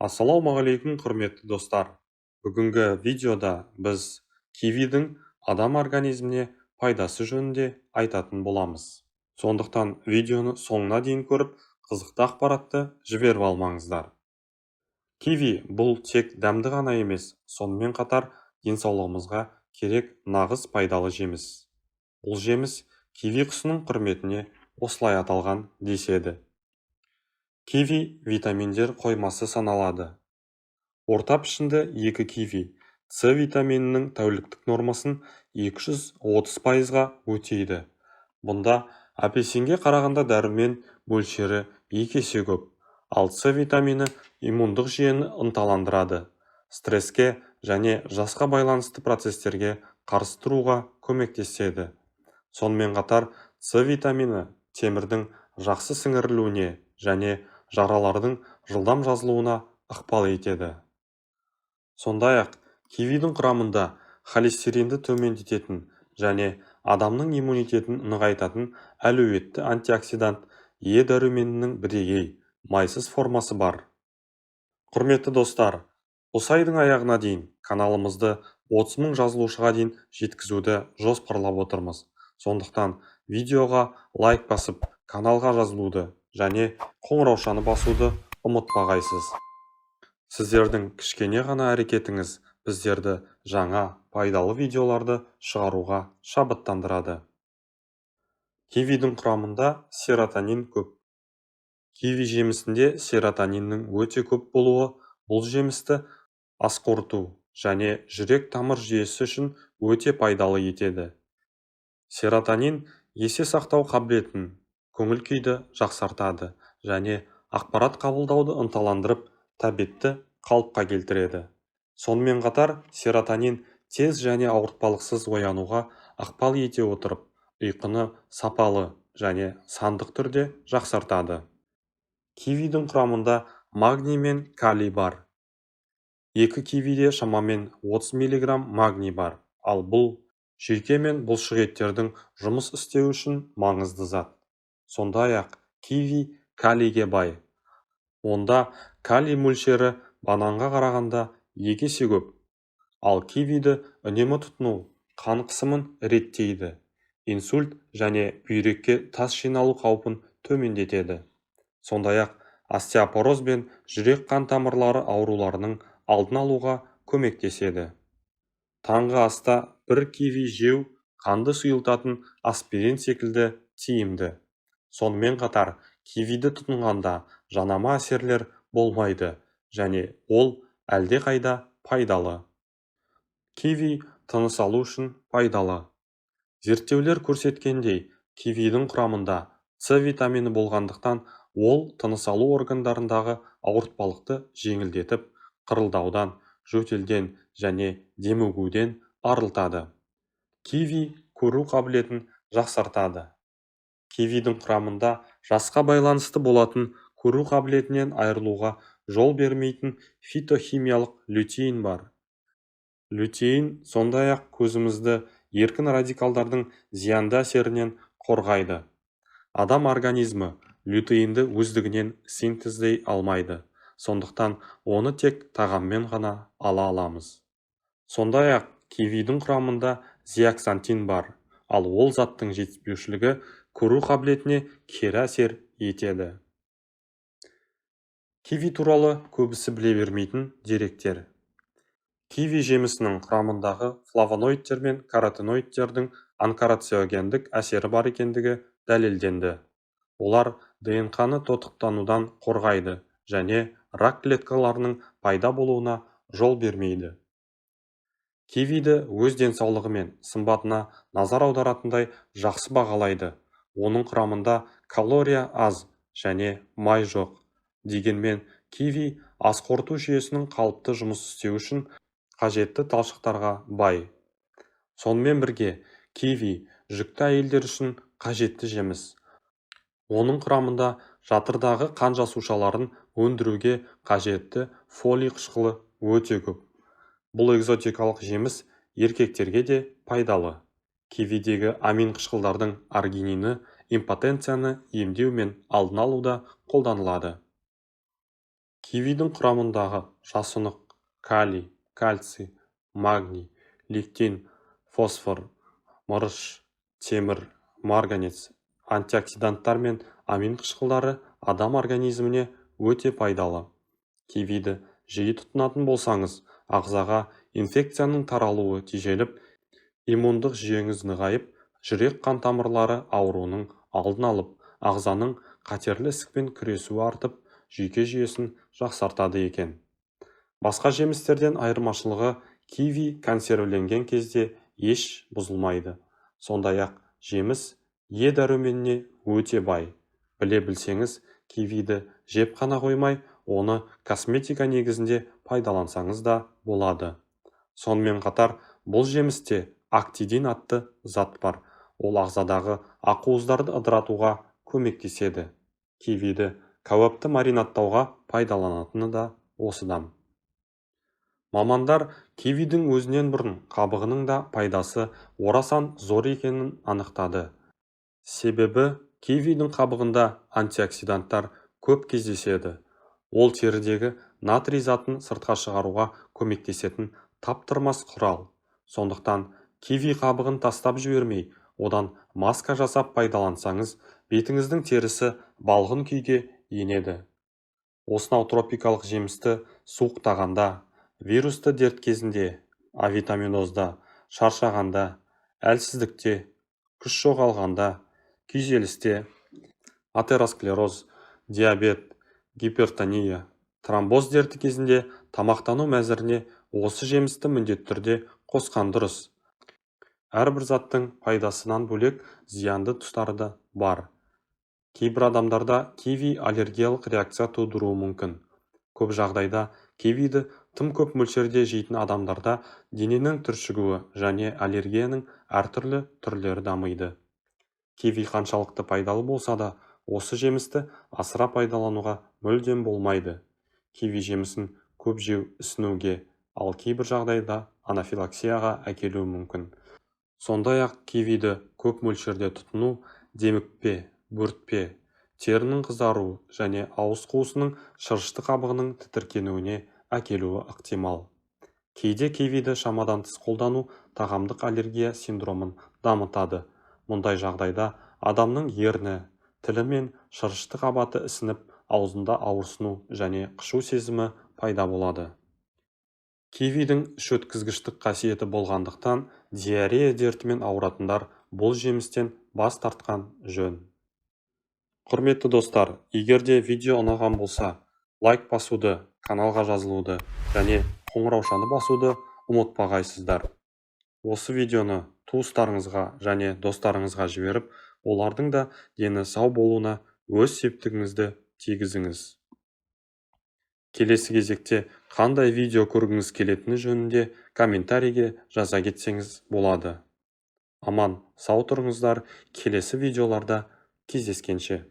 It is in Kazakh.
Ассалаумағалейкум, құрметті достар! Бүгінгі видеода біз кивидің адам организміне пайдасы жөнінде айтатын боламыз. Сондықтан видеоны соңына дейін көріп, қызықты ақпаратты жіберіп алмаңыздар. Киви бұл тек дәмді ғана емес, сонымен қатар денсаулығымызға керек нағыз пайдалы жеміс. Бұл жеміс киви құсының құрметіне осылай аталған деседі. Киви витаминдер қоймасы саналады. Орта пішінді екі киви С витаминінің тәуліктік нормасын 230%-ға өтейді. Бұнда апельсинге қарағанда дәрумен мөлшері екі есе көп, ал С витамині иммундық жүйені ынталандырады, стресске және жасқа байланысты процестерге қарсы тұруға көмектеседі. Сонымен қатар С витамині темірдің жақсы сіңірілуіне және жаралардың жылдам жазылуына ықпал етеді. Сондай-ақ кивидің құрамында холестеринді төмендететін және адамның иммунитетін нығайтатын әлеуетті антиоксидант Е дәруменінің бірегей, майсыз формасы бар. Құрметті достар, осы айдың аяғына дейін каналымызды 30 мың жазылушыға дейін жеткізуді жоспарлап отырмыз. Сондықтан видеоға лайк басып, каналға жазылуды және қоңыраушаны басуды ұмытпағайсыз. Сіздердің кішкене ғана әрекетіңіз біздерді жаңа пайдалы видеоларды шығаруға шабыттандырады. Кивидің құрамында серотонин көп. Киви жемісінде серотониннің өте көп болуы бұл жемісті асқорыту және жүрек-тамыр жүйесі үшін өте пайдалы етеді. Серотонин есте сақтау қабілетін, көңіл-күйді жақсартады және ақпарат қабылдауды ынталандырып, тәбетті қалыпқа келтіреді. Сонымен қатар серотонин тез және ауыртпалықсыз оянуға ықпал ете отырып, ұйқыны сапалы және сандық түрде жақсартады. Кивидің құрамында магний мен калий бар. Екі кивиде шамамен 30 мг магний бар, ал бұл жүйке мен бұлшық еттердің жұмыс істеуі үшін маңызды зат. Сондай-ақ киви калийге бай. Онда калий мөлшері бананға қарағанда екі есе көп. Ал кивиді үнемі тұтыну қан қысымын реттейді, инсульт және бүйрекке тас жиналу қаупін төмендетеді. Сондай-ақ остеопороз бен жүрек-қан тамырлары ауруларының алдын алуға көмектеседі. Таңғы аста бір киви жеу қанды сұйылтатын аспирин секілді тиімді. Сонымен қатар кивиді тұтынғанда жанама әсерлер болмайды және ол әлдеқайда пайдалы. Киви тыныс алу үшін пайдалы. Зерттеулер көрсеткендей, кивидің құрамында С витамині болғандықтан ол тыныс алу органдарындағы ауыртпалықты жеңілдетіп, қырылдаудан, жөтелден және демігуден арылтады. Киви көру қабілетін жақсартады. Кивидің құрамында жасқа байланысты болатын көру қабілетінен айырылуға жол бермейтін фитохимиялық лютеин бар. Лютеин сондай-ақ көзімізді еркін радикалдардың зиянды әсерінен қорғайды. Адам организмі лютеинді өздігінен синтездей алмайды, сондықтан оны тек тағаммен ғана ала аламыз. Сондай-ақ кивидің құрамында зеаксантин бар, ал ол заттың жетіспеушілігі көру қабілетіне кері әсер етеді. Киви туралы көбісі біле бермейтін деректер. Киви жемісінің құрамындағы флавоноидтер мен каротиноидтердің антиканцерогендік әсері бар екендігі дәлелденді. Олар ДНҚ-ны тотықтанудан қорғайды және рак клеткаларының пайда болуына жол бермейді. Кивиді өз денсаулығы мен сымбатына назар аударатындай жақсы бағалайды. Оның құрамында калория аз және май жоқ. Дегенмен киви ас қорыту жүйесінің қалыпты жұмыс істеуі үшін қажетті талшықтарға бай. Сонымен бірге киви жүкті әйелдер үшін қажетті жеміс. Оның құрамында жатырдағы қан жасушаларын өндіруге қажетті фолий қышқылы өте көп. Бұл экзотикалық жеміс еркектерге де пайдалы. Кивидегі амин қышқылдардың аргинині импотенцияны емдеу мен алдын алуда қолданылады. Кивидің құрамындағы жасұнық, калий, кальций, магний, лектин, фосфор, мырыш, темір, марганец, антиоксиданттар мен амин қышқылдары адам организміне өте пайдалы. Кивиді жиі тұтынатын болсаңыз, ағзаға инфекцияның таралуы тежеліп, иммундық жүйеңіз нығайып, жүрек қан тамырлары ауруының алдын алып, ағзаның қатерлі ісікпен күресуі артып, жүйке жүйесін жақсартады екен. Басқа жемістерден айырмашылығы киви консервіленген кезде еш бұзылмайды. Сондай-ақ жеміс Е дәруменіне өте бай. Біле білсеңіз, кивиді жеп қана қоймай, оны косметика негізінде пайдалансаңыз да болады. Сонымен қатар бұл жемісте актидин атты зат бар. Ол ағзадағы ақуыздарды ыдыратуға көмектеседі. Кивиді кәуапты маринадтауға пайдаланатыны да осыдан. Мамандар кивидің өзінен бұрын қабығының да пайдасы орасан зор екенін анықтады. Себебі кивидің қабығында антиоксиданттар көп кездеседі. Ол терідегі натрий затын сыртқа шығаруға көмектесетін таптырмас құрал. Сондықтан киви қабығын тастап жібермей, одан маска жасап пайдалансаңыз, бетіңіздің терісі балғын күйге енеді. Осынау тропикалық жемісті суықтағанда, вирусты дерт кезінде, авитаминозда, шаршағанда, әлсіздікте, күш жоғалғанда, күйзелісте, атеросклероз, диабет, гипертония, тромбоз дерті кезінде тамақтану мәзіріне осы жемісті міндетті түрде қосқан дұрыс. Әрбір заттың пайдасынан бөлек зиянды тұстары да бар. Кейбір адамдарда киви аллергиялық реакция тудыруы мүмкін. Көп жағдайда кивиді тым көп мөлшерде жейтін адамдарда дененің түршігуі және аллергияның әртүрлі түрлері дамиды. Киви қаншалықты пайдалы болса да, осы жемісті асыра пайдалануға мүлдем болмайды. Киви жемісін көп жеу ісінуге, ал кейбір жағдайда анафилаксияға әкелуі мүмкін. Сондай-ақ кивиді көп мөлшерде тұтыну демікпе, бөртпе, терінің қызаруы және ауыз қуысының шырышты қабығының тітіркенуіне әкелуі ықтимал. Кейде кивиді шамадан тыс қолдану тағамдық аллергия синдромын дамытады. Мұндай жағдайда адамның ерні, тілі мен шырышты қабаты ісініп, аузында ауырсыну және қышу сезімі пайда болады. Кивидің іш өткізгіштік қасиеті болғандықтан диарея дертімен ауыратындар бұл жемістен бас тартқан жөн. Құрметті достар, егер де видео ұнаған болса, лайк басуды, каналға жазылуды және қоңыраушаны басуды ұмытпағайсыздар. Осы видеоны туыстарыңызға және достарыңызға жіберіп, олардың да дені сау болуына өз септігіңізді тигізіңіз. Келесі кезекте қандай видео көргіңіз келетіні жөнінде комментарийге жаза кетсеңіз болады. Аман, сау тұрыңыздар, келесі видеоларда кездескенше.